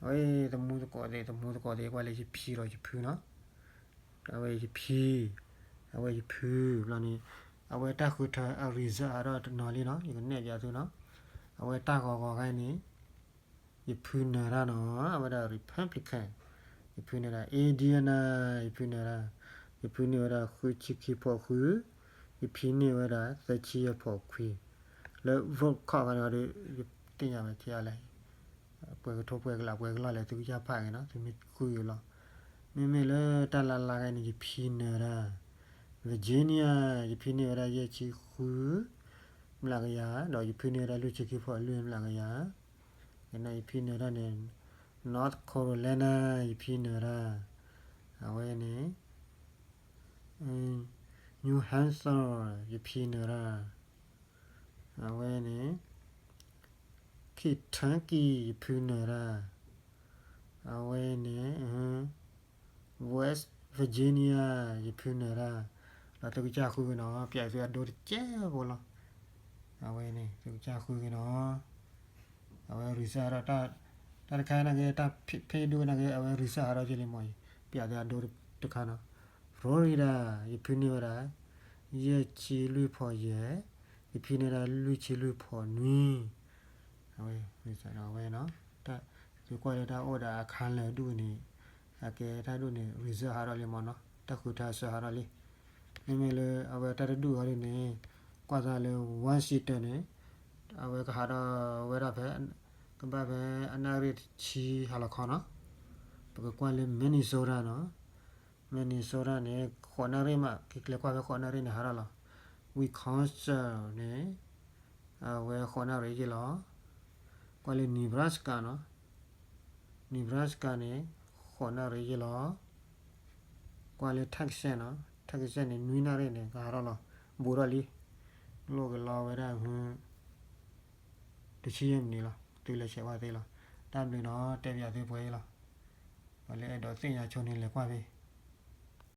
အဝဲသမူသကိးသ့ၣ် သမူသကိးသ့ၣ် ကွၢ်လၢယဖံဒီးယဖုနီၤ. အဝဲယဖံ, အဝဲယဖုဘျီန့ၣ် အဝဲတၢ်ဃုထၢအ result ဟးထီၣ်တနီၤလံနီၤ, ယကနဲၣ်ပၠးသုနီၤ. အဝဲတၢ်ဂီၤဂီၤဂၤန့ၣ် ယဖုနၢၤတၢ်နီၤ, အဝဲဒၣ် Republican, ယဖုနၢၤတၢ် Indiana, ယဖုနၢၤတၢ်, ယဖုန့ၢ်ဝဲဒၣ်ဃုဆံခံဖီးဃု, ယဖံန့ၢ်ဝဲဒၣ်သၢဆံယဲၢ်ဖီးခွံ, လၢ vote count ခါန့ၣ်ဒီး ယသ့ၣ်ညါဝဲထံအါလဲၣ် ပှဲၤကထိပှဲၤကလးပှဲၤကလီၢ်လဲၣ် သုကစၢ်ဖးက့ၤနီၤ, သုမ့ၢ်ဃုက့ၤလီၤ. မ့မ့ၢ်လၢတၢ်လါလါဂၤန့ၣ် ယဖံနၢၤတၢ် Virginia, ယဖံန့ၢ်ဝဲဒၣ်ယဲၢ်ဆံဃု မျးကယၤ, ဒီးယဖံန့ၢ်ဝဲဒၣ်လွံၢ်ဆံခံဖီးလွံၢ်မျးကယၤ. ယဖံနၢၤတၢ်န့ၣ် North Carolina, ယဖံနၢၤတၢ် အဝဲန့ၣ် New Hampshire, ယဖံနၢၤတၢ် အဝဲန့ၣ် Kentucky, ယဖံနၢၤတၢ် အဝဲန့ၣ် West Virginia, ယဖံနၢၤတၢ်. ဒီးသုကစၢ်ဃုက့ၤနီၤ, ပၠးသုအဒိတကဲဖိလီၤ. အဝဲန့ၣ် သုကစၢ်ဃုက့ၤနီၤ. အဝဲ result ဟးထီၣ် တၢ်တခါနာ်က့ တၢ်ဖ့ၣ်ဒိၣ်နာ်က့ အဝဲ result ဟးထီၣ်က့ၤလံမ့ၢ်အံၤ, ပၠးသုအဒိတခါနီၤ. Florida, ယဖံန့ၢ်ဝဲဒၣ် ယဲၢ်ဆံလွံၢ်ဖီးယဲၢ်, ယဖံန့ၢ်ဝဲဒၣ်လွံၢ်ဆံလွံၢ်ဖီးနွံ. အဝဲ result ဒီးအဝဲနီၤ, သုကွၢ်လၢတၢ်အိၣ်ဒီးအခါလၢာ်ဒူၣ်န့ၣ် အကဲတၢ်ဒူၣ်န့ၣ် result ဟးထီၣ်လံမ့ၢ်နီၤ, တၢ်ဃုထၢအစၢဟးထီၣ်လံ. မ့မ့ၢ်လၢအဝဲတၢ်တဒူၣ်အီၤဒ်န့ၣ် ကွၢ်သးလၢ Washington န့ၣ် အဝဲကဟးထီၣ်ဝဲဒၣ်ဖဲ ကဘၣ်ဖဲအနၣ်ရံၣ်တဆံဟါလီၤခီနီၤ. ပကကွၢ်လၢ Minnesota နီၤ, Minnesota န့ၣ် ဃိးနၣ်ရံၣ်မး ကကျဲၤကွၢ်ဖဲဃိးနၣ်ရံၣ်န့ၣ်ဟးထီၣ်လီၤ. Wisconsin န့ၣ် အဝဲဃိးနၣ်ရံၣ်ယ့ၢ်လီၤ. ကွၢ်လၢ Nebraska နီၤ, Nebraska န့ၣ် ဃိးနၣ်ရံၣ်ယ့ၢ်လီၤ. ကွၢ်လၢ Texas နီၤ, Texas န့ၣ် နွံနၣ်ရံၣ်န့ၣ် ကဟးထီၣ်လီၤ, ဘူးထီၣ်လံ. လိၣ်ကလီဝဲဒၣ် တဆံယဲၢ်မံးနံးလီၤ, သုလဲၤဆဲးကွၢ်သ့လီၤ. တၢ်ဘျုးနီၤ, တဲပၠးသုပှဲၤအံၤလီၤ. ပှၤလၢအဲၣ်ဒိးသ့ၣ်ညါဆိန့ၣ် လဲၤကွၢ်ဖဲ